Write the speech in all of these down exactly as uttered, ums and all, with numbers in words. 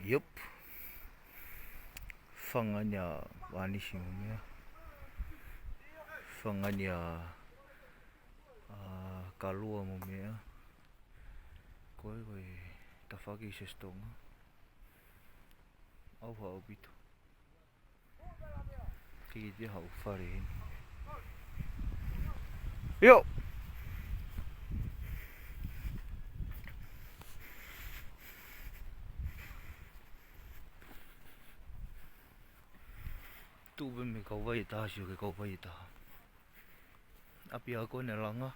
Iop. Fanga ʻeni ʻa Vanisi mo meʻa. Fanga ʻeni ʻa, ʻa Kalua mo meʻa. Ko e, ko e tafaʻaki Siositonga. ʻAuha ʻaupito. Kikitea haʻu fale ʻeni. ʻIo. Tuʻu pē mei Kauvai ʻe taha, sio ki Kauvai ʻe taha. ʻApiako ʻeni ʻa Langa.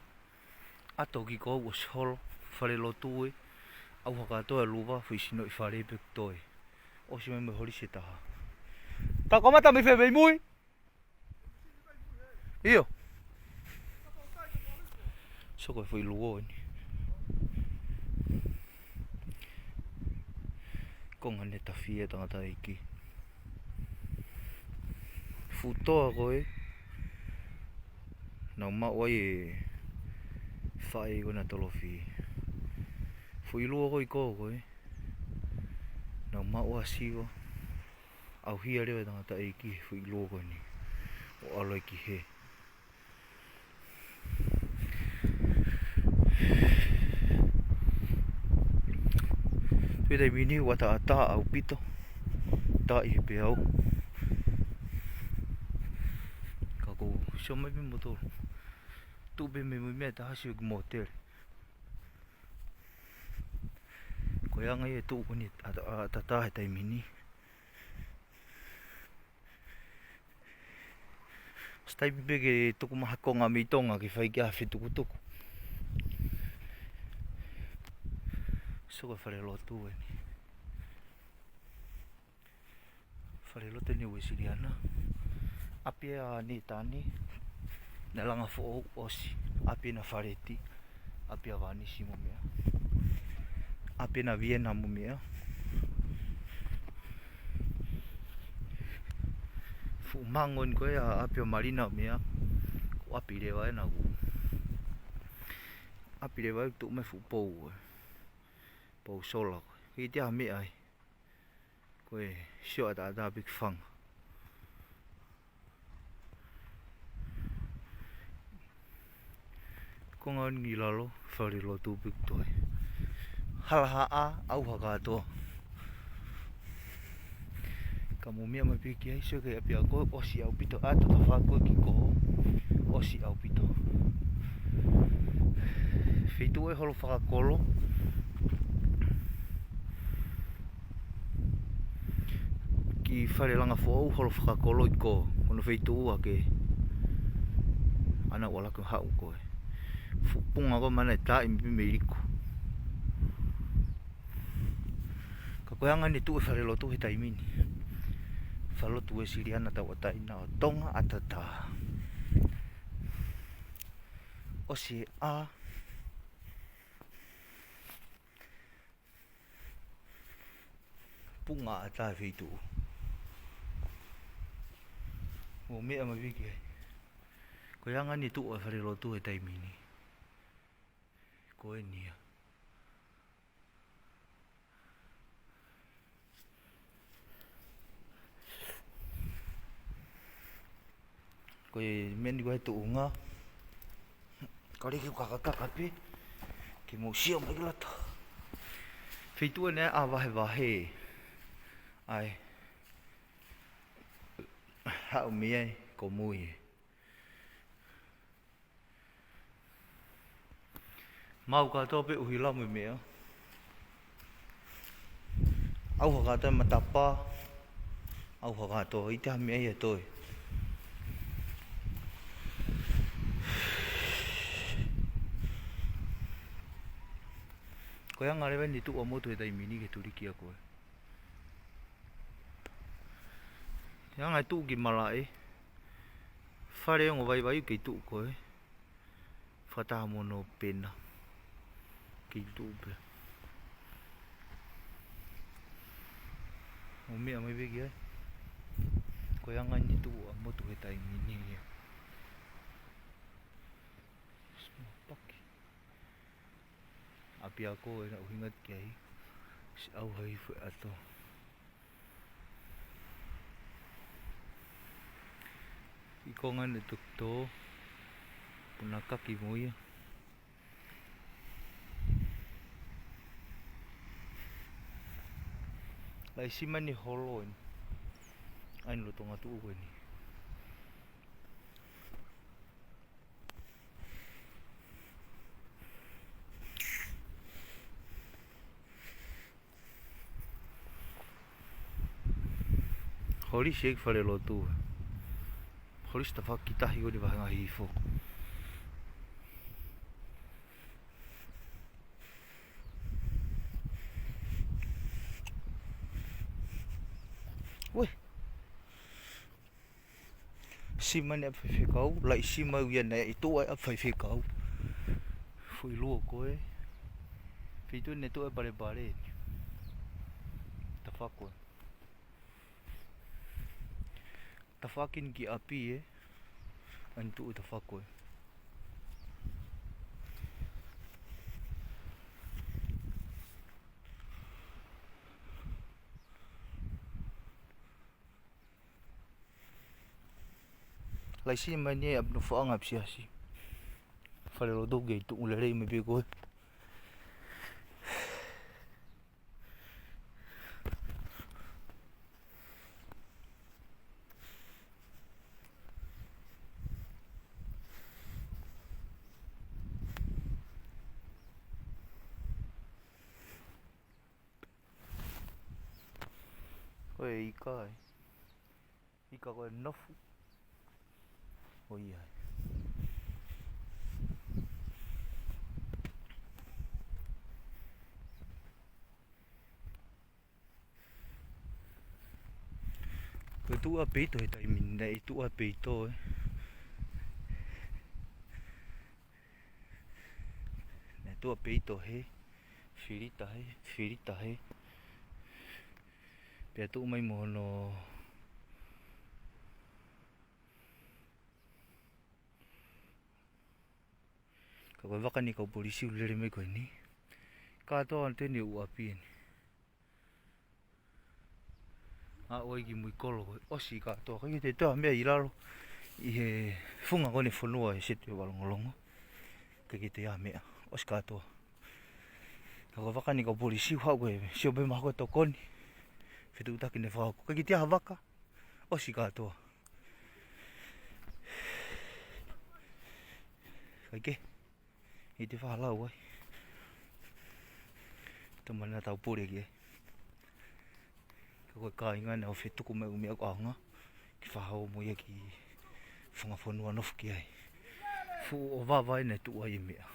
ʻAto ki ko ʻosi holo, falelotu ē. ʻAuha kātoa ʻa Luva, foʻi sinoʻi fale pē toe. ʻOsi mai mo e holisi ʻe taha. Ka ko mata mei fē, mei mui? ʻIo. Sio ko e foʻi luo ʻeni. Konga ʻeni ʻe tafi ʻe tangataʻeiki. Fuʻu toa ko ē naʻa ku maʻu ai e faʻē ko ena tolofi. Foʻi luo ko ē ʻi ko ko ē naʻa ku maʻu ʻa Siva. ʻAuhia leva e tangataʻeiki he foʻi luo ko eni ʻo ʻalu ai ki hē. Pea taimi ni ʻoku ʻataʻatā ʻaupito. Taʻi he peau. Ka ʻoku ou sio mai pē moutolu. Tuʻu pē mei mui meʻa ʻe taha, sio ki mōtele. Ko e anga ia e tuʻu ko eni ʻa, ʻa, ʻataʻatā he taimi ni. ʻOsi taimi pē ke tuku mai ha konga mei Tonga ke fai ki ai ha fetukutuku. Sio ko e falelotu eni. Falelotu eni Uēsiliana. ʻApi ʻa Nitani, naʻe Langa Foʻou ʻosi. ʻApi ʻena Faleti, ʻapi ʻa Vanisi mo meʻa. ʻApi ʻena Viena mo meʻa. Fuʻu mango eni ko ē ʻa ʻapi ʻa Malina mo meʻa. Ko ʻapi leva ʻena ko. ʻApi leva ʻe tuʻu mai fuʻu pou ē. Pou sola ko ē. Kikitea ha meʻa ai. Ko e sio ʻataʻatā pē ki fanga. Konga eni ʻi lalo, falelotu pē toe. Halahaʻa, ʻauha kātoa. Ka mou meʻa mai pē ki ai, sio ki he ʻapiako, ʻosi ʻaupito, ʻato tafaʻaki ki ko, ʻosi ʻaupito. Feituʻu ʻe holo fakakolo. Ki Fale Langa Foʻou holo fakakolo ʻi ko, ko hono feituʻu ʻa ke ʻana ua lako haʻu ko ē. Fuʻu punga ko mana e taʻi mei pē mei liku. Ka ko e anga eni e tuʻu e falelotu he taimi ni. Falelotu Uēsiliana tauʻatāina ʻo Tonga ʻataʻatā. ʻOsi ʻa punga ʻatā e feituʻu. Mou meʻa mai pē ki ai. Ko e anga eni e tuʻu e falelotu he taimi ni. Ko eni ia. Ko e meʻa ni ko e tuʻunga. Ka liki kakakaka pē. Ke mou sio mai ki lata. Feituʻu eni ʻa vahevahe. ʻAi. Haʻu mei ai ko mui. Maʻu kātoa pē ʻuhi lamu e meʻa. ʻAuha kātoa e matapā. ʻAuha kātoa, ʻikai ha meʻa ia ʻe toe. Ko e anga leva eni e tuʻu ʻa motu he taimi ni ke tuliki ʻa ko ē. He anga e tuʻu ki malaʻe. Fale ongo vaivai kei tuʻu ko ē. Fakataha mo hono pena. Kei tuʻu pē. Mou meʻa mai pē ki ai. Ko e anga eni e tuʻu ʻa motu he taimi ni ia. Small paki. ʻApiako ʻena ʻuhinga ki ai. Siʻi ʻauha hifo e ʻato. ʻI konga ʻene tokitō, puna kaki mo ia. Laʻi sima ni holo eni. ʻAi ni loto ngatu ue ni. Holi si eki fale lotu. Holi si tafaʻaki tahi ko ni vahenga hifo. Ue. Sima ni ʻapi faifekau, laʻi sima uia na e tuʻa ʻapi faifekau. Fui luo koe. Fitu ne tuʻa palepale. Tafaʻaki. Tafaʻaki ni ki ʻapi ē. ʻAi ni tuʻu tafaʻaki. Laʻi sima ni ʻapi nofoʻanga ʻapi siasi. Fale lotu ke tuʻu lelei mai pē koe. Ko e ika ē. Ika ko e nofu. ʻO ia. Ko e tuʻa peito he taimi ni, ʻi tuʻa peito ē. Ne tuʻa peito he, filita he, filita he. Pea tuʻu mai mo hono. Ka ko e vaka ni kau polisi ʻoku lele mai ko eni. Kātoa ʻa teni ʻoku ʻapi eni. ʻA ʻoi ki mui kolo ko e ʻosi kātoa. Ka ke te toa meʻa ʻi lalo. ʻI he funga ko eni fonua ʻe setu e valongolongo. Ka ke te ʻa meʻa. ʻOsi kātoa. Ka ko e vaka ni kau polisi ʻoku haʻu ko e sio pē maha ko e tokoni. Fetuʻutaki ne fakahoko. Ka ke te ʻa vaka. ʻOsi kātoa. Ka ke. ʻI te fahalau ai. Tamana tau pule ki ai. Ka ko e kāinga na ʻo fetuku mai ʻumi aku anga. Ki fahau mo ia ki fanga fonua nofu ki ai. Fuʻu ʻo vava ʻene tuʻu ai meʻa.